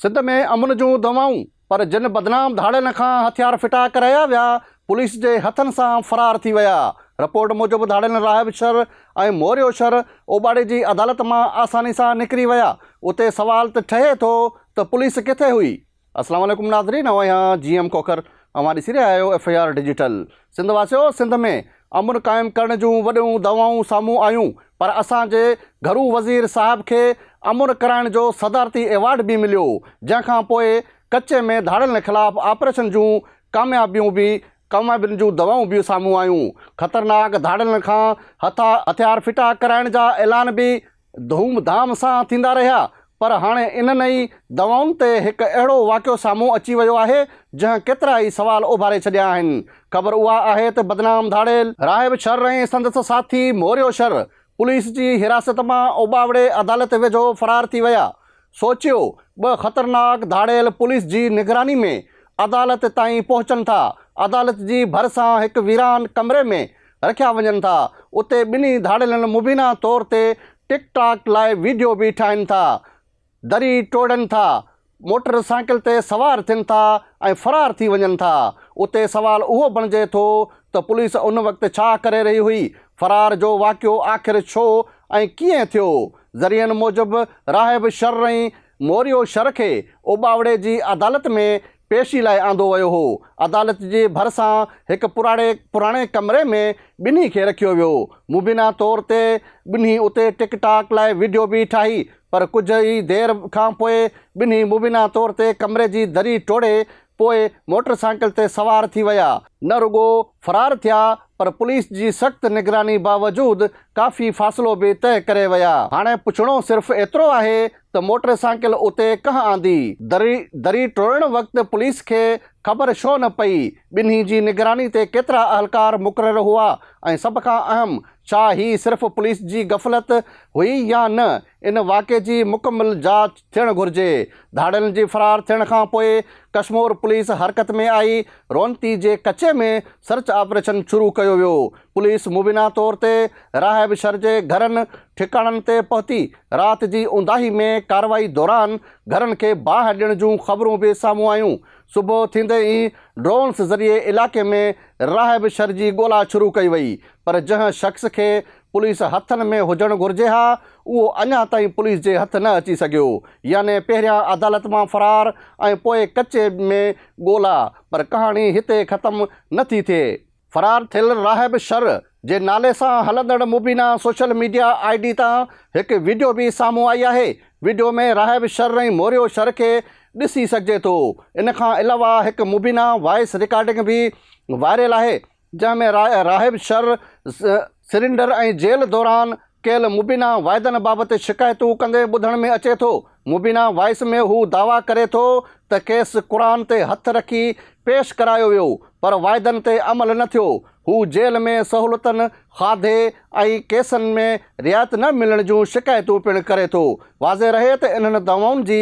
سنڌ ۾ امن جون دوائون، پر جن بدنام ڌاڙيلن کان هٿيار ڦٽا ڪرايا ويا، پوليس جي هٿن سان فرار ٿي ويا. رپورٽ موجب ڌاڙيلن راهب شھر ۽ موريو شھر اوٻاڙي جي عدالت مان آساني سان نڪري ويا. اتي سوال ته ٺهي ٿو ته پوليس ڪٿي هئي؟ اسلام عليڪم ناظرين آئون آهيان جي ايم کوکر اوهان ڏسي رهيا آهيو F I R digital Sindh واسيو سنڌ ۾ امن قائم ڪرڻ جون وڏيون دعوائون سامهون آيون پر اسان جي گهرو وزير صاحب کي امن ڪرائڻ جو صدارتي ايوارڊ به مليو جنهن کان پوء ڪچي ۾ ڌاڙيلن خلاف آپريشن جون ڪاميابيون به ڪاميابين جون دعوائون به سامهون آيون خطرناڪ ڌاڙيلن کان هٿيار ڦٽا ڪرائڻ جا اعلان به ڌوم ڌام سان ٿيندا رهيا پر هاڻي انهن ئي دوائن تي هڪ اهڙو واقعو سامهون اچي ويو آهي جنهن ڪيترائي سوال اڀاري ڇڏيا آهن خبر اها آهي ته بدنام ڌاڙيل راهب شر ۽ سندس ساٿي موريو شر پوليس جي حراست مان اوٻاوڙي عدالت ويجهو فرار ٿي ويا سوچيو ٻه خطرناڪ ڌاڙيل پوليس جي نگراني ۾ عدالت تائين پهچن ٿا عدالت جي ڀرسان هڪ ويران ڪمري ۾ رکيا وڃن ٿا، اتي ٻنهي ڌاڙيلن مبينا طور تي ٽڪ ٽاڪ لاء ويڊيو به ٺاهين ٿا، دري ٽوڙين ٿا، موٽر سائيڪل تي سوار ٿين ٿا ۽ فرار ٿي وڃن ٿا. اتي سوال اهو بڻجي ٿو ته پوليس ان وقت ڇا ڪري رهي هئي؟ فرار جو واقعو آخر ڇو ۽ ڪيئن ٿيو؟ ذريعن موجب راهب شر ۽ موريو شر کي اوٻاوڙي جي عدالت ۾ پيشي لاء آندو ويو هو. عدالت جي ڀرسان هڪ پراڙي پراڻي ڪمري ۾ ٻنهي کي رکيو ويو. مبينا طور تي ٻنهي اتي ٽڪ ٽاڪ لاء وڊيو به ٺاهي پر ڪجهه ئي دير کان پوء ٻنهي مبينا طور تي ڪمري جي دري ٽوڙي پوء موٽر سائيڪل تي سوار ٿي ويا. نه رڳو فرار ٿيا پر پوليس جي سخت نگراني باوجود ڪافي فاصلو به طئه ڪري ويا. هاڻي پڇڻو صرف ايترو آهي ته موٽر سائيڪل اتي ڪنهن آندي؟ دري دري ٽوڙڻ وقت پوليس کي خبر ڇو نه پئي؟ ٻنهي جي نگراني تي ڪيترا اهلڪار مقرر هئا ۽ سڀ کان اهم ڇا هي صرف پوليس جي غفلت هئي يا نه؟ ان واقعي جي مڪمل جاچ ٿيڻ گهرجي. ڌاڙيلن جي فرار ٿيڻ کان پوء ڪشمور پوليس حرڪت ۾ آئي، رونتي جي ڪچي ۾ سرچ آپريشن شروع ڪيو ويو. پوليس مبينا طور تي راهب شھر جي گهرن ٺڪاڻن تي پهتي. رات جي اونداهي ۾ ڪارروائي دوران گهرن کي باهه ڏيڻ جون خبرون به سامهون آيون. صبح ٿيندي ئي ڊرونز ذريعي علائقي ۾ راهب شھر جي ڳولا شروع ڪئي وئي پر جنهن شخص کي پوليس هٿن ۾ هجڻ گهرجي ها اهو اڃا تائين پوليس جي هٿ نه اچي سگهيو يعني پهريان عدالت مان فرار ۽ پوء ڪچي ۾ ڳولا پر ڪهاڻي هتي ختم نه ٿي ٿئي. فرار ٿيل راهب شر جي نالي سان هلندڙ مبينا سوشل ميڊيا I D تان هڪ وڊيو به سامهون آئي آهي، وڊيو ۾ راهب شر ۽ موريو شر کي ڏسي سگهجي ٿو. ان کان علاوه هڪ مبينا وائس رڪارڊنگ به وائرل آهي، جنهن ۾ راهب شر سرينڊر ۽ جيل دوران ڪيل مبينا واعدن بابت شڪايتون ڪندي ٻڌڻ ۾ اچي ٿو. مبينا وائس ۾ هو دعويٰ ڪري ٿو ته کيس قرآن تي هٿ رکي پيش ڪرايو ويو پر واعدن تي عمل نه ٿيو. هو جيل ۾ سهولتن، کاڌي ۽ ڪيسن ۾ رعايت نه ملڻ جون شڪايتون پڻ ڪري ٿو. واضح رهي ته انهن دعوائن جي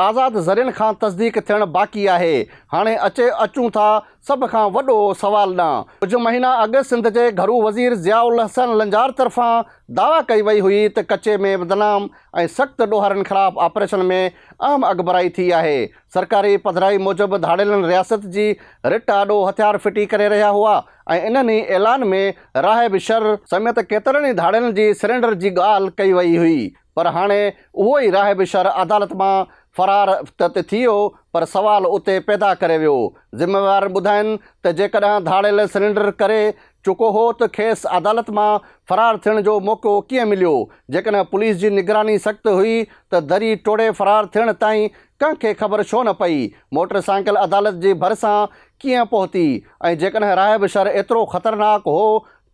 آزاد ذريعن کان تصديق ٿيڻ باقي آهي. هاڻي اچي اچون ٿا سڀ کان وڏو سوال ڏانهن. ڪجهه مهينا اڳ سنڌ جي گهرو وزير ضياء الحسن لنجار طرفان دعويٰ ڪئي وئي هئي ته ڪچي ۾ بدنام ۽ سخت ڏوهارين خلاف آپريشن ۾ اهم اڳڀرائي ٿي آهي. سرڪاري پڌرائي موجب ڌاڙيلن رياست جي رٽ آڏو هٿيار ڦٽي ڪري رهيا هئا ۽ انهن ئي اعلان ۾ راهب شر سميت ڪيترن ئي ڌاڙيلن جي سرينڊر جي ڳالهه ڪئي وئي هئي. پر هاڻي اهو ئي راهب شر عدالت مان فرار ته ٿي ويو پر سوال اتي پيدا ڪري ويو. ذميوار ٻڌائين ته جيڪڏهن ڌاڙيل سرينڊر ڪري چڪو هو ته کيس عدالت مان فرار ٿيڻ جو موقعو ڪيئن مليو؟ جيڪڏهن پوليس جي نگراني سخت هئي ته دري ٽوڙي فرار ٿيڻ تائين ڪنهن کي خبر ڇو نه پئي؟ موٽر سائيڪل عدالت جي ڀرسان ڪيئن پهتي؟ ۽ جيڪڏهن راهب شر ايترو خطرناڪ هو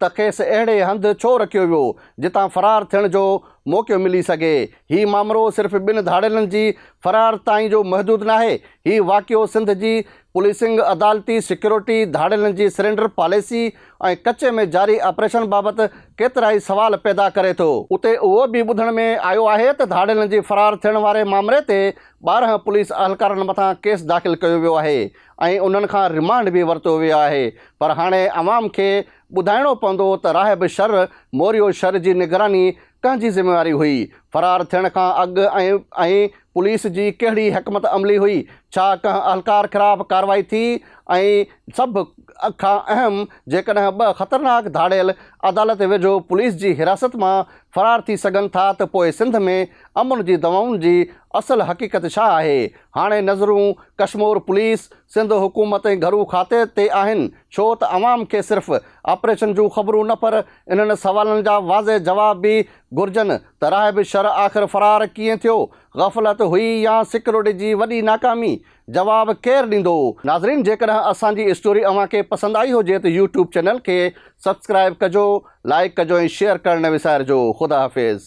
ته کيس اهڙي هنڌ ڇو رکيو ويو، جتان فرار ٿيڻ جو موقعو ملي سگهي. هي مامرو صرف ٻن ڌاڙيلن جي فرار تائين جو محدود ناهي. هي واقعو سنڌ جي پوليسنگ، عدالتي سيڪيورٽي، ڌاڙيلن جي سرينڊر پاليسي ۽ ڪچي ۾ جاري آپريشن بابت ڪيترائي سوال پيدا ڪري ٿو. اتي اهو به ٻڌڻ ۾ آيو آهي ته ڌاڙيلن جي فرار ٿيڻ واري مامري تي 12 پوليس اهلڪارن مٿان ڪيس داخل ڪيو ويو آهي ۽ انهن کان رمانڊ به ورتو ويو آهي پر هاڻي عوام کي ٻڌائڻو پوندو ته راهب شر موريو شر جي نگراني ڪنهن جي ذميواري هئي؟ فرار ٿيڻ کان اڳ ۽ ۽ پوليس جي ڪهڙي حڪمت عملي هئي؟ ڇا ڪنهن اهلڪار خلاف ڪارروائي ٿي؟ ۽ سڀ کان اهم جيڪڏهن ٻه خطرناڪ ڌاڙيل عدالت ويجهو پوليس جي حراست مان فرار ٿي سگهن ٿا ته پوء سنڌ ۾ امن جي دوائن جي اصل حقيقت ڇا آهي؟ هاڻي نظرون ڪشمور پوليس، سنڌ حڪومت ۽ گهرو کاتي تي آهن، ڇو ته عوام کي صرف آپريشن جون خبرون نه پر انهن سوالن جا واضح جواب به گهرجن ته راهب شر آخر فرار ڪيئن ٿيو؟ غفلت هئي يا سيڪيورٽي جي وڏي ناڪامي؟ جواب ڪير ڏيندو؟ ناظرين جيڪڏهن اسان جي اسٽوري اوهان کي پسند آئي هجي ته يوٽيوب چينل کي سبسڪرائيب ڪجو لائيڪ ڪجو ۽ شيئر ڪرڻ نه وسارجو خدا حافظ.